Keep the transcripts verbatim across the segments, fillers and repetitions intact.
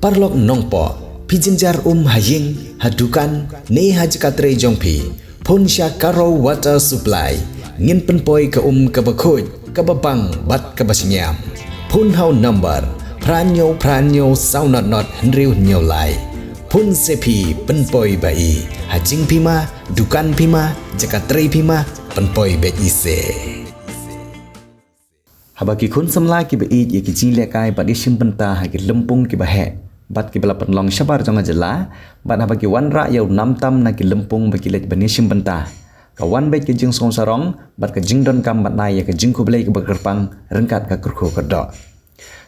Paralok nongpoh, phi jynjar um ha ïing, ha dukan, ne ha jaka trei jong phi. Phone sha Karo Water Supply. Ngin pynpoi ka um kaba khuid, kaba bang, bad kaba shngiam. Phone ha u number phra hynñiew phra hynñiew saw not not hynriew hynñiew lai. Phone se phi pynpoi ba i. Ha jingphi ma, dukan phi ma, jaka trei phi ma, pynpoi beit i se. Haba ki khun samla kiba ïeit ïa ki jingïalehkai bad ïashim bynta ha ki lympung kiba heh bad kiba la pynlong shabar jong ka jylla, bad haba ki wanrah ïa u namtam na ki lympung ba ki leit ban ïashim bynta, ka wan beit ka jingsngew sarong bad ka jingdonkam ban ai ïa ka jingkhublei kaba kyrpang ryngkat ka kyrkhu kyrdoh.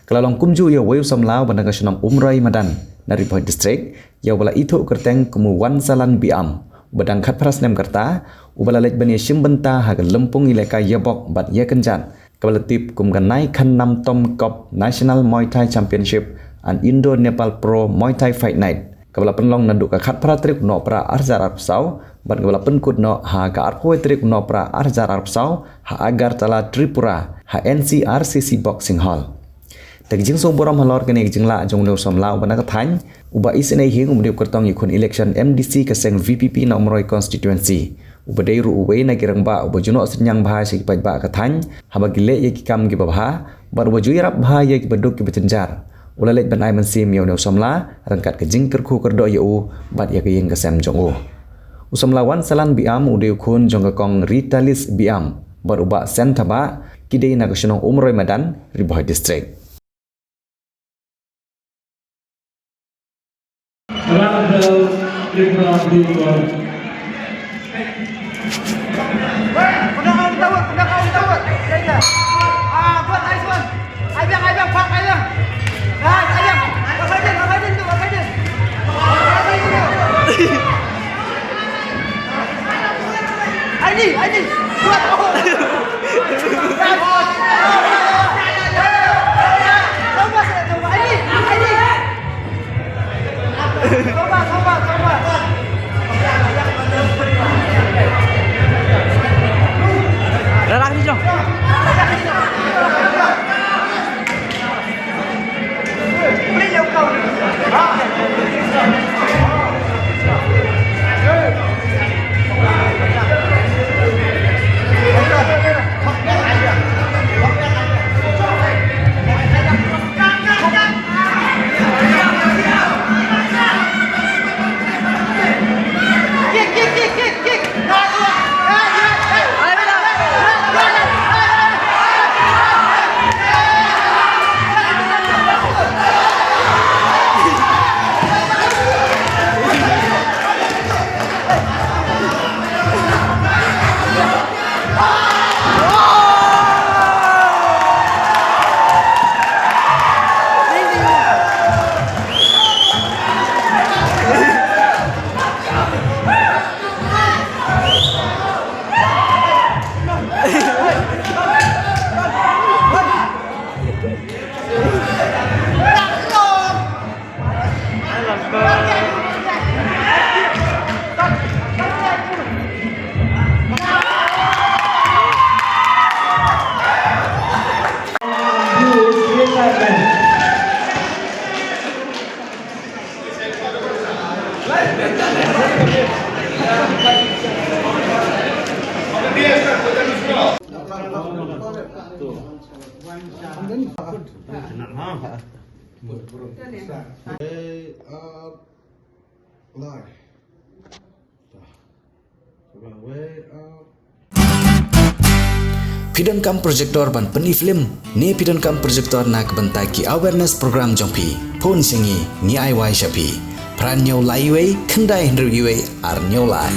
Ka la long kumjuh ïa uwei u samla uba na ka shnong Umroi Madan na Ri Bhoi District, ïa uba la ithuh kyrteng kum u Wansalan Biam, uba dang khatphra snem ka rta, uba la leit ban ïashim bynta ha ka lympung ïalehkai ïabok bad ïakynjat kaba la tip kum ka Nai Khan Namtom Cup National Muay Thai Championship and Indo Nepal Pro Muay Thai Fight Night, kaba la pynlong naduh ka khatphra tarik u Nohprah ar hajar arphew saw bad kaba la pynkut noh ha ka arphew wei tarik u Nohprah ar hajar arphew saw ha Agartala, Tripura, ha N C R C C Boxing Hall. Da ka jingsngew burom halor kane ka jinglah jong une u samla uba na ka thaiñ, u Bah Isynei Hing, uba dei u kyrtong ïakhun election M D C ka seng V P P na Umroi constituency, uba dei ruh uwei na ki rangbah uba ju noh synñiang bha sha ki paidbah ka thaiñ haba ki leh ïa ki kam kiba bha, bad uba ju ïarap bha ïa kiba duk kiba jynjar, u la leit ban ai mynsiem ïa une u samla ryngkat ka jingkyrkhu kyrdoh ïa u bad ïa ka ïing ka sem jong u. U samla Wansalan Biam u dei u khun jong ka kong Ritalis Biam bad u Bah Sen Thabah, ki dei na ka shnong Umroi Madan, Ri Bhoi District. Phi donkam projector ban pyni film ne phi donkam projector na ka bynta ki awareness program jong phi? Phone sha ngi, ngi ai wai sha phi. Phra hynñiew lai wei, khyndai hynriew wei, ar hynñiew lai.